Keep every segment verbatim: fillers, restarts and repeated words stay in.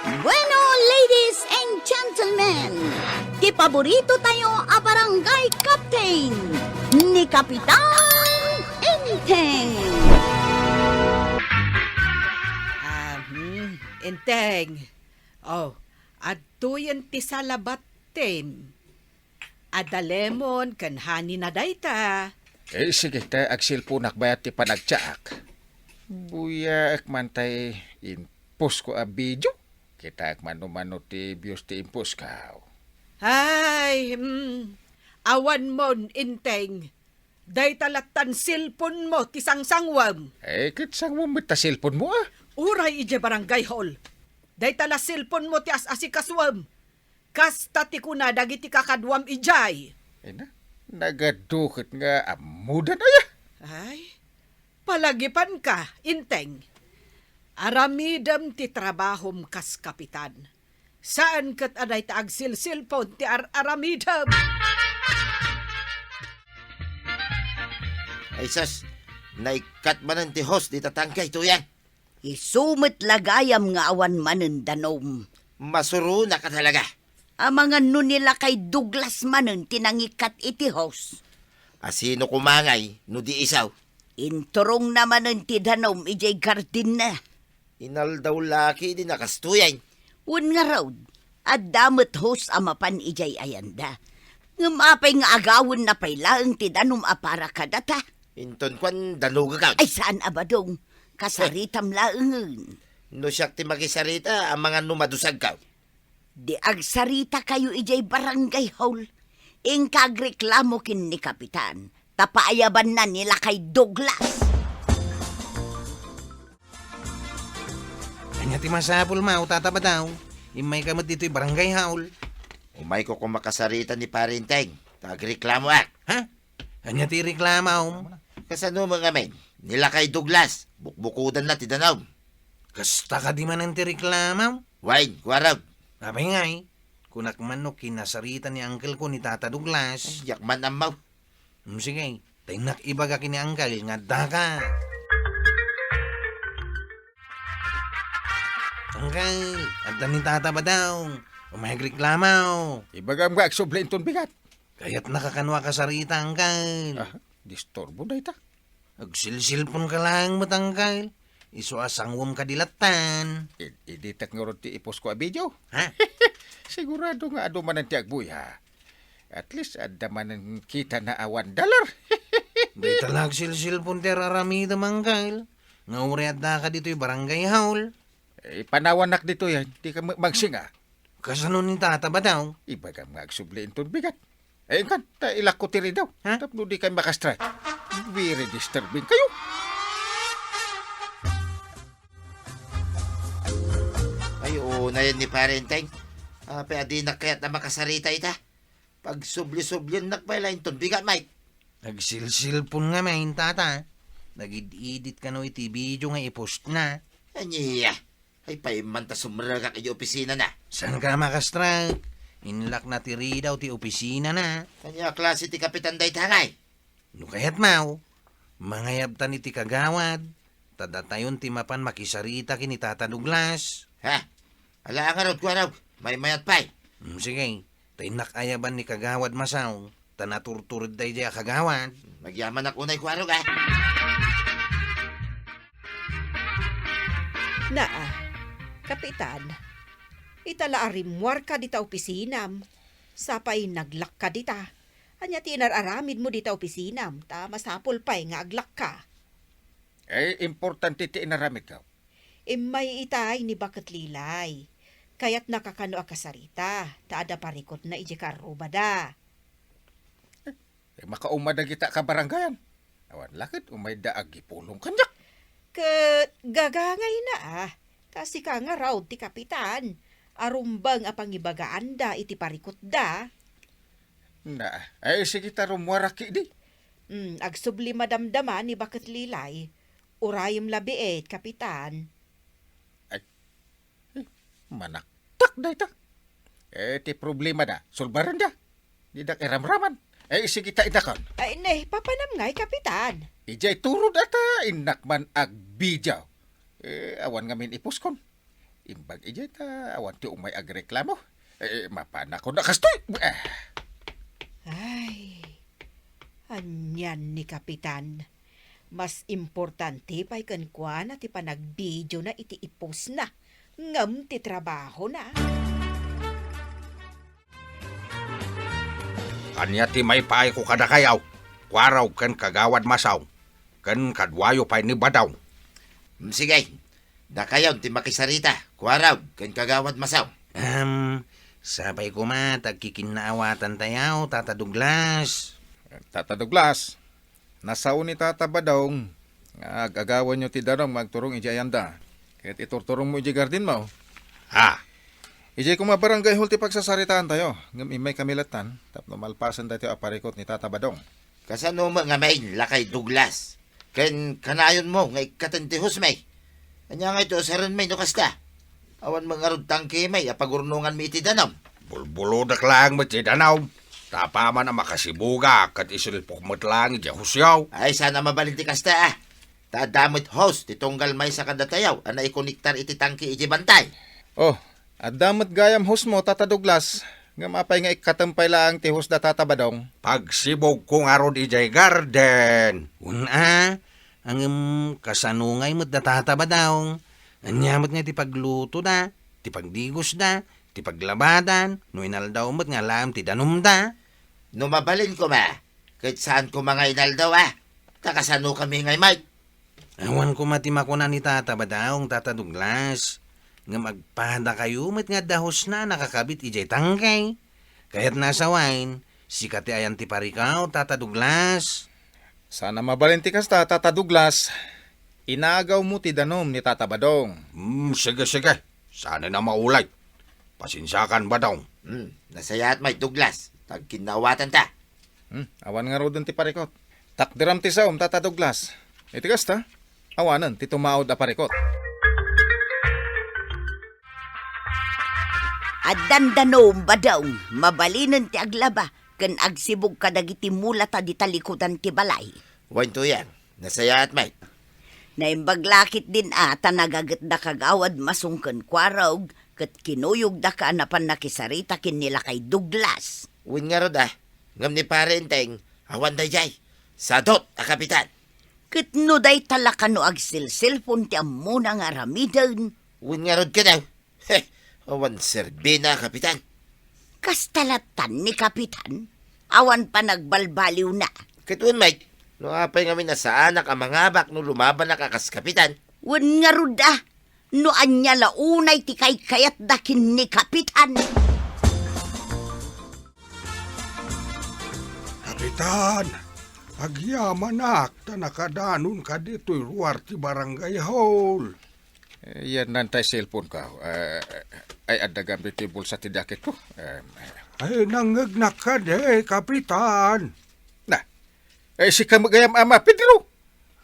Bueno, ladies and gentlemen, ti paborito tayo a barangay captain, ni Kapitan Enteng. Ah, hmm, Enteng. Oh, adtoyen ti salabat, Tim. Adalemon ken Honey na dayta. Eh, sige, ta agsilponak bayat ti panagtsaak. Buyaek man tay imposko a video. Kitaek man no mano ti views ti imposko. Ay, mm, awan mon, Enteng. Dayta lattan cellphone mo ti sangsangwem. Eh, ket sangwem met ta cellphone mo, ah. Uray idiay barangay hall. Dayta la cellphone mo ti as-asikasuem. Kasta ti kuna dagiti kakaduam idiay. Ay na, nagadu ket nga ammodan aya. Ay, palagipanka, Enteng. Aramidem ti trabahom kas kapitan. Saan ket a dayta agsilsilpon ti ar-aramidem. Ay sus, naikkat manen ti hose dita tangke, Tuyang. Isu met la gayam nga awan manen danum. Masuronak a talaga. Amangan no ni Lakay Douglas manen ti nangikkat iti hose. Asino koma ngay no di isu? Inturongna manen ti danum idiay gardenna. Inaldaw la ketdi a kastoyen. Wen ngarud, adda met hose a mapan idiay ayanda. Ngem apay nga agawenna pay laeng ti danum a para kadata? Inton kuan, danugak. Ay, saan a badong. Kasaritam laengen. No siak ti makisarita, amangan no madusagka. Di agsaritakayo idiay barangay hall. Inka agreklamo ken ni Kapitan, ta paayabanna ni Lakay Douglas. Ania ti masapul, Maw, Tata Badaw? Immayka met ditoy barangay hall. Umayko koma kasarita ni Pare Enteng, ta agreklamoak. Ha? Ania ti reklamom? Kasano met ngamin? Ni Lakay Douglas, bukbukodanna ti danum. Kasta kadi manen ti reklamom? Wen, kuarog. Apay ngay, kunak man no kinasarita ni uncle ko ni Tata Douglas. Ay, diak man ammo. Hmm, sige, ta innak ibaga ken ni uncle nga addaka. Uncle, adda ni Tata Badaw. Umay agreklamo. Ibagam nga agsubli inton bigat. Kayatnaka kano a kasarita, uncle. Ah, disturbo dayta. Agsilsilponka laeng met, uncle. Isu a sangwem kadi lattan. Id-, iditak ngarud ti iposko a video. Ha? Sigurado nga adu manen ti agbuya. At least, adda manen kita na a one dollar. Dayta la agsilsilpon ti ar-aramidem, uncle. Nga uray addaka ditoy barangay hall. Eh, panawannak ditoy, eh. Dika ma-, magsinga. Kasano ni Tata Badaw? Ibagam nga agsubli inton bigat. Eh, inkan, ta ilakko ti ridaw. Ha? Tapno dikay makastrike. Very disturbing kayo. Ay, oo, nayon ni Pare Enteng. Apay a dinak kayat a makasarita ita. Pagsubli-subliennak pay la inton bigat, Mike. Agsilsilpon ngamin, Tata. Nagid-idit kano iti video nga i-post na. Ania? Ay, paimman ta sumrekak iti opisina na. Saanka a makastrike? Inlak na ti ridaw ti opisina na. Ania a klase ti kapitan dayta ngay? No kayatmo, mangayabtan iti kagawad, ta datayon ti mapan makisarita ken ni Tata Douglas. Ha? Ala ngarud, kuarog, maymayat pay. Mm, sige, ta innak ayaban ni Kagawad Masaw, ta naturtured daydiay a kagawad. Magyamanak unay, kuarog, ah. Naa, Kapitan, ita la a rimmuarka dita opisinam, sapay naglakka dita. Ania ti inar-aramidmo dita opisinam, ta masapul pay nga aglakka? Eh, importante ti inaramidko. Immay itay ni Baket Lilay. Kayatnaka kano a kasarita, ta adda parikutna idiay karrubada. Eh, makauma dagita a kabarangayan. Awan la ket umayda agipulong kaniak. Ket gagangayna, ah. Ta sika ngarud ti kapitan. Arumbeng a pangibagaanda iti parikutda. Na, ay, sige ta rummuarak idi. Mm, agsubli madamdama ni Baket Lilay. Urayem labiit, Kapitan. Ay, eh, manaktak dayta. Eh, ti problemada, sulbarenda. Didak iramraman. Eh, sige ta idakon. Ay, ne, papanam ngay, Kapitan. Idiay turod ata, innak man agbidiaw. Eh, awan ngamin iposkon. Imbag idiay ta awan ti umay agreklamo. Eh, mapanakon a kastoy. Ah. Ay, anian ni Kapitan. Mas importante pay kenkuana ti panagbidiona iti ipostna, ngem ti trabahona. Ania ti maipaayko kadakayo, Kuarog ken Kagawad Masaw, ken kaduayo pay ni Badong? Mm, sige. Dakayon ti makisarita, Kuarog ken Kagawad Masaw. Em, sapay koma ta agkikinnaawatan tayo, Tata Douglas. Tata Douglas, nasao ni Tata Badong nga ag-agawanyo ti danum nga agturong idiay ayanda. Ket iturturongmo idiay gardenmo. Ha? Idiay koma barangay hall ti pagsasaritaan tayo, ngem immay kami lattan tapno malpasen daytoy a parikut ni Tata Badong. Kasano met ngamin, Lakay Douglas? Ken kanayonmo nga ikkaten ti hosmi? Ania ngay ti usarenmi no kasta? Awan met ngarud tangkemi a pagurnonganmi iti danum. Bulbulodek laeng met ti danum. Ta apaman a makasibugak ket isilpok met laeng idiay hosyo. Ay, saan a mabalin ti kasta, a. Ta adda met hose ti tunggal maysa kadatayo a naikonektar iti tangke iti bantay. Oh, adda met gayam hosemo, Tata Douglas. Ngem apay nga ikkatem pay laeng ti hose da Tata Badong? Pagsibugko ngarud idiay garden. Wen a, ngem kasano ngay met da Tata Badong? Ania met nga ti paglutoda, ti pagdigosda, ti paglabadan, no inaldaw met nga laem ti danumda? No mabalin koma, ket saan koma nga inaldaw, a? Ta kasano kami ngay met? Awan koma ti makuna ni Tata Badong, Tata Douglas. Ngem agpadakayo met nga adda hosena a nakakabit idiay tangke. Kayatna a sawen, sika ti ayan ti parikut, Tata Douglas. Saan a mabalin ti kasta, Tata Douglas. Inagawmo ti danum ni Tata Badong. Hmm, sige, sige. Saanen a maulay. Pasensiakan, Badong. Hmm, nasayaat met, Douglas. Ta agkinnaawatanta. Hmm, awan ngaruden ti parikut. Takderam ti saom, Tata Douglas. Iti kasta, awanen ti tumaud a parikut. Addan danum, Badong, mabalinen ti aglaba ken agsibug kadagiti mulata di talikudan ti balay. Wen, Tuyang, nasayaat met. Naimbag la ketdin a ta nagaget da Kagawad Masong ken Kuarog ket kinuyogdaka a napan nakisarita ken ni Lakay Douglas. Wen ngarud a, ngem ni Pare Enteng, awan daydiay. Sadut a kapitan. Ket no dayta la kano agselselpon ti ammona nga aramiden? Wen ngarud kano. He, awan serbina, Kapitan. Kasta lattan ni Kapitan, awan panagbalbaliwna. Ket wen met, no apay ngamin a saanak a mangabak no lumabanak a kas Kapitan? Wen ngarud a, no ania la unay ti kaykayatda ken ni Kapitan. Kapitan, agyamanak ta nakadanonka ditoy ruar ti barangay hall. Eh, yan nantay cellphone ko. Eh, ay, adda gayam ditoy bulsa ti jacket ko. Eh, Ay, nangngegnak kadi, Kapitan. Na, eh, sika met gayam ama, Pedro.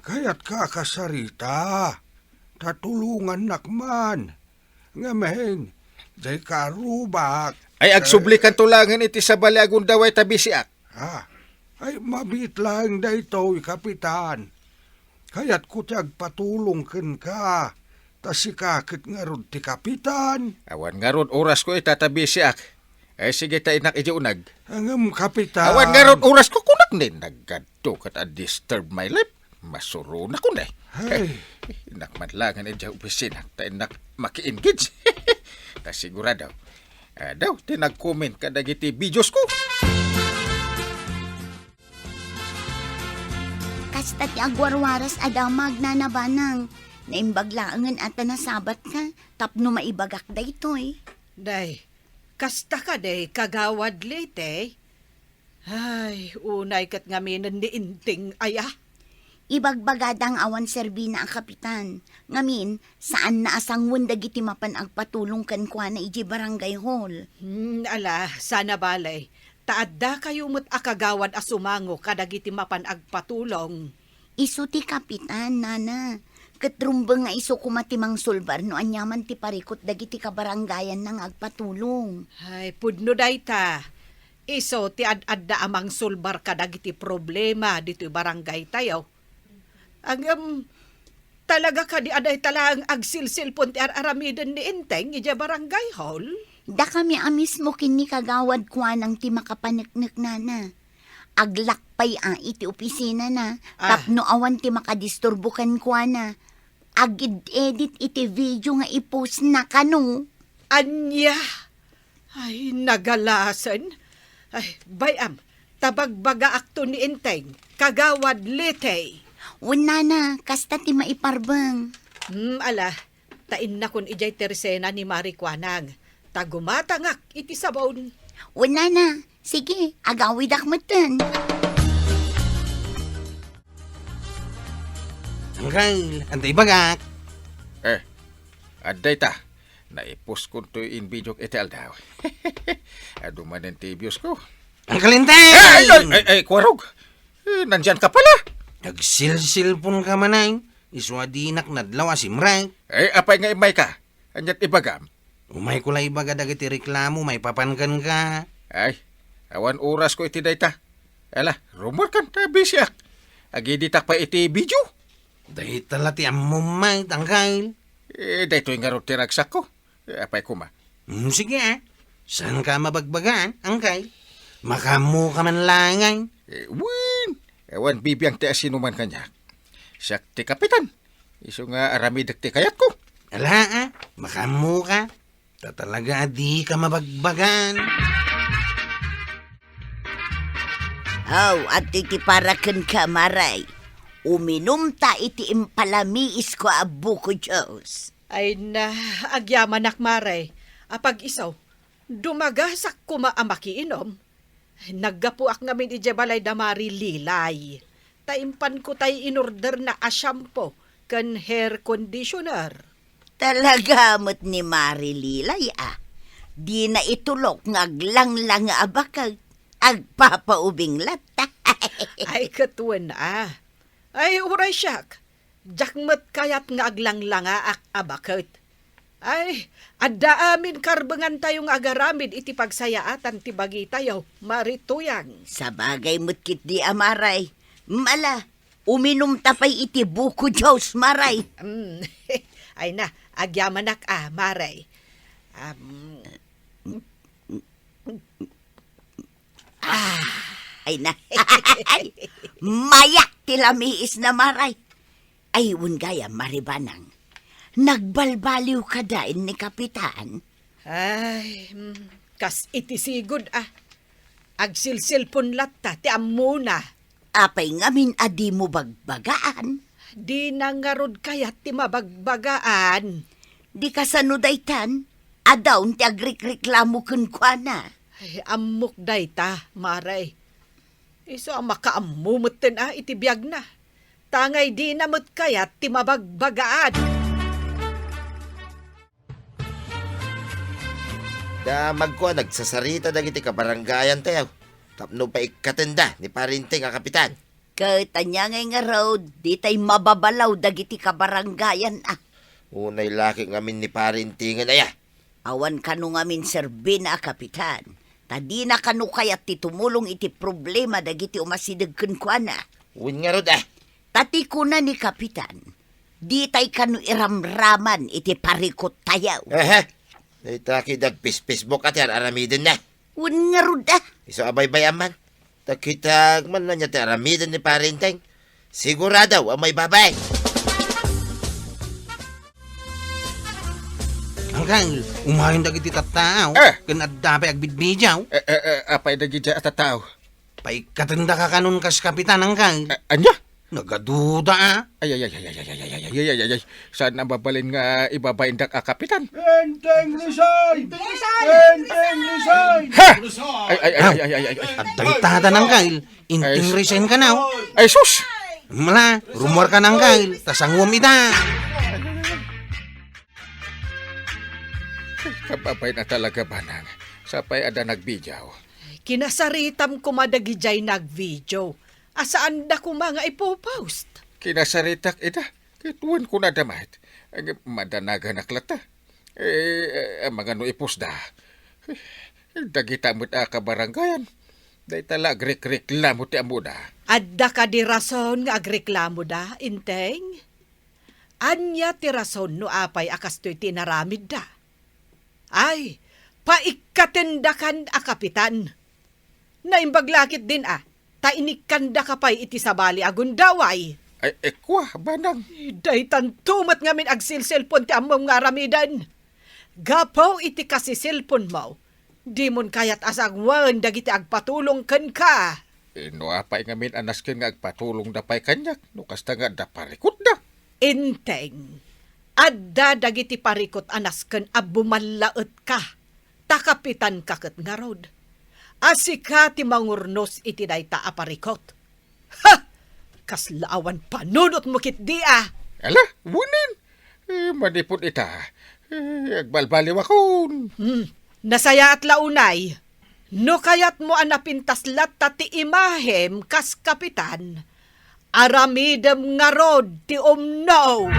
Kayatka a kasarita, ta tulongannak man. Ngamin, dayka arubak. Ay, agsublikanto laengen iti sabali a gundaway ta bisiak. Ah, ay, mabiit laeng daytoy, Kapitan. Kayatko ti agpatulong kenka, ta sika ket ngarud ti Kapitan. Awan ngarud orasko ita ta bisiak. Ay, sige ta innak idiay uneg. Ngem, Kapitan. Awan ngarud orasko, kunak ni naggadto ket a disturb my life. Masuronak unay. Ay. Innak man laengen idiay opisina, ta innak maki-engage. Ta sigurado. Adu, ti nag-comment kadagiti videos ko. Kasta ti agwarwaras a damag, Nana Banang. Naimbag laengen a ta nasabatka tapno maibagak daytoy. Day, kasta kadi, Kagawad Leyte? Ay, unay ket ngaminen ni Enteng aya? Ibagbagada nga awan serbina a kapitan. Ngamin, saanna a sanguen dagiti mapan agpatulong kenkuana idiay barangay hall. Hmm, ala, saan a bale. Ta addakayo met a kagawad a sumango kadagiti mapan agpatulong. Isu ti kapitan, Nana. Ket rumbeng nga isu koma ti mangsulbar no aniaman ti parikut dagiti kabarangayanna nga agpatulong. Ay, pudno dayta. Isu ti ad-adda a mangsulbar kadagiti problema ditoy barangaytayo. Ngem, Talaga kadi a dayta laeng agsilsilpon ti ar-aramiden ni Enteng idiay barangay hall? Dakami a mismo ken ni Kagawad Kuanang ti makapaneknek, nana. Aglak pay a iti opisinana, Ah. tapno awan ti makadisturbo kenkuana. Aged-edit iti video nga i-postna kano. Ania? Ay, nagalasen. Ay, bay-am, ta bagbagaakto ni Enteng, Kagawad Lite. Wen, nana, kasta ti maiparbeng. Hmm, ala, ta innakon idiay tersena ni Mari Kuanang, ta gumatangak iti sabon. Wen, nana, sige, agawidak metten. Angkel, adda ibagak. Eh, adda ita. Naipuskonto in videok iti aldaw. Adu manen ti views ko. Angkel Enteng! Eh, ay, ay, ay, ay, Kuarog! Eh, nandiyan ka pala! Nagsilsilpon ka manay. Isu a dinak nadlaw a simrek. Eh, apay nga immay ka? Aniat ibagam? Umayko la ibaga dagiti reklamo maipapan kenka. Ay, awan oras ko iti dayta. Ala, rumor kan ta bisiak. Agiditak pa iti video. Dayta la ti ammom, may, angkel. Eh, daytoy ngarud ti ragsakko. Eh, apay koma? Hmm, sige, ah. Saan ka mabagbagaan, angkel? Makaammo ka man laeng, ay. Eh, wen, awan bibiang ti asino man kaniak. Siak ti kapitan. Isu nga aramidek ti kayatko. Ala, ah, makaammo ka. Ta talaga a di ka mabagbagaan. Aw, adtoy ti para kenka, Mare. Uminumta iti impalamiisko a buko juice. Ay na, agyamanak, Mare. Apag isu, dumagasak koma a makiinom. Naggapuak ngamin idiay balay da Mari Lilay. Ta impanko tay inorderna a shampoo ken hair conditioner. Talaga met ni Mari Lilay, a. Dina itulok nga aglanglanga a baket. Agpapaubing latta. Ay, ket wen, a. Ay, uray siak. Diak met kayat nga aglanglangaak a baket. Ay, adda amin karbengantayo nga agaramid iti pagsayaatan ti bagitayo, Mari Tuyang. Sabagay met ketdi a, Mare. Mala, uminumta pay iti buko juice, Mare. Mm. Ay na, agyamanak a, Mare. Am, Ah, ay na. Mayak ti lamiisna, Mare. Ay, wen gayam, Mari Banang. Nagbalbaliw kadi ni Kapitan? Ay, mm, kas iti sigud, a. Agsilsilpon latta ti ammona. Apay ngamin a dimo bagbagaan? Dina ngarud kayat ti mabagbagaan. Di kasano daytan? Adda ti agrikreklamo kenkuana. Ay, ammok dayta, Mare. Isu a makaammo metten a iti biagna. Tangay dina met kayat ti mabagbagaan. Damagko a nagsasarita dagiti kabarangayantayo tapno paikkatenda ni Pari Enteng a kapitan. Ket ania ngay ngarud, ditay mababalaw dagiti kabarangayan a. Unay la ket ngamin ni Pari Enteng aya. Awan kano ngamin serbina a kapitan, ta dina kano kayat ti tumulong iti problema dagiti umasideg kenkuana. Wen ngarud a. Ta ti kuna ni Kapitan, ditay kano iramraman iti parikuttayo. Aha. Dayta ket agpis-Facebook a ti ar-aramidenna. Wen ngarud a. Isu a baybay-am man. Ta kitak man ania ti aramiden ni Pari Enteng. Sigurado a maibabay. Angkel, umayon dagiti tattao. Eh! Ken adda pay agbidbidiaw. Eh, eh, eh, apay dagiti a tattao? Paikkatendaka kanon kas kapitan, angkel. Eh, ania? Nagaduda, a. Ay, ay, ay. Saan a mabalin nga ibabaindak a kapitan? Enteng resign! Enteng resign! Ha! Ay, ay, ay, ay, ay, ay, ay. Adda itada, angkel. Enteng resign ka na, o. Ay, sus! Mala, rumor ka, angkel. Ta sanguam ita. Kababain a talaga, Banang. Sapay adda nagbidiaw. Kinasaritam koma dagidiay nagbidiaw a saanda koma nga ipopost. Kinasaritak ida, ket wen kunada met, madanaganak latta. Eh, eh, amangan no ipostda. Eh, dagita met a kabarangayan, dayta la agrekreklamo ti ammoda. Adda kadi rason nga agreklamoda, Enteng? Ania ti rason no apay a kastoy ti inaramidda? Ay, paikkatendakan a kapitan. Naimbag la ketdin a, ta inikkandaka pay iti sabali a gundaway. Ay, eh, kua, banang. Daytanto met ngamin agsilselpon ti ammom nga aramiden. Gapu iti kasiselponmo, dimon kayat a sanguen dagiti agpatulong kenka. Eh, no apay ngamin a nasken nga agpatulongda pay kaniak, no kasta nga adda parikutda? Enteng, adda dagiti parikut a nasken a bumallaetka, ta kapitanka ket ngarud. A sika ti mangurnos iti dayta a parikut. Ha! Kasla awan panunotmo ketdi a. Ala, wen. Eh, manipud ita, eh, agbalbaliwakon. Hmm, nasayaat la unay. No kayatmo a napintas latta ti imahem kas kapitan, aramidem ngarud ti umno.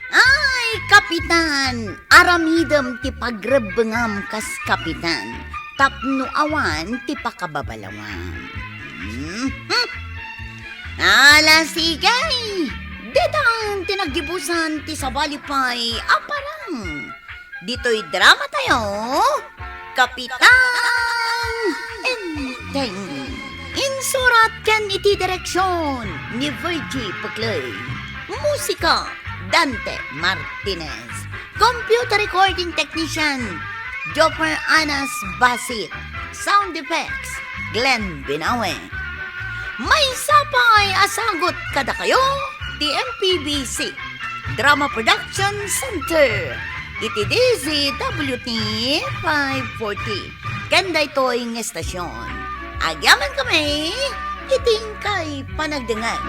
Ay, kapitan, aramidem ti pagrebbengam kas kapitan tapno awan ti pakababalawam. Mhm. Ala, sige. Ditan ti naggibusan ti sabali pay a parang. Ditoy drama tayo, Kapitan Enteng. Insurat ken iti direksyon ni Virgie Puclay. Musika, Dante Martinez. Computer recording technician, Jopper Anas Basit. Sound effects, Glenn Binawe. Maysa pay a sagut kadakayo ti M P B C Drama Production Center iti D Z W T five forty. Ken daytoy nga estasyon, agyamankami iti inkay panagdengngeg.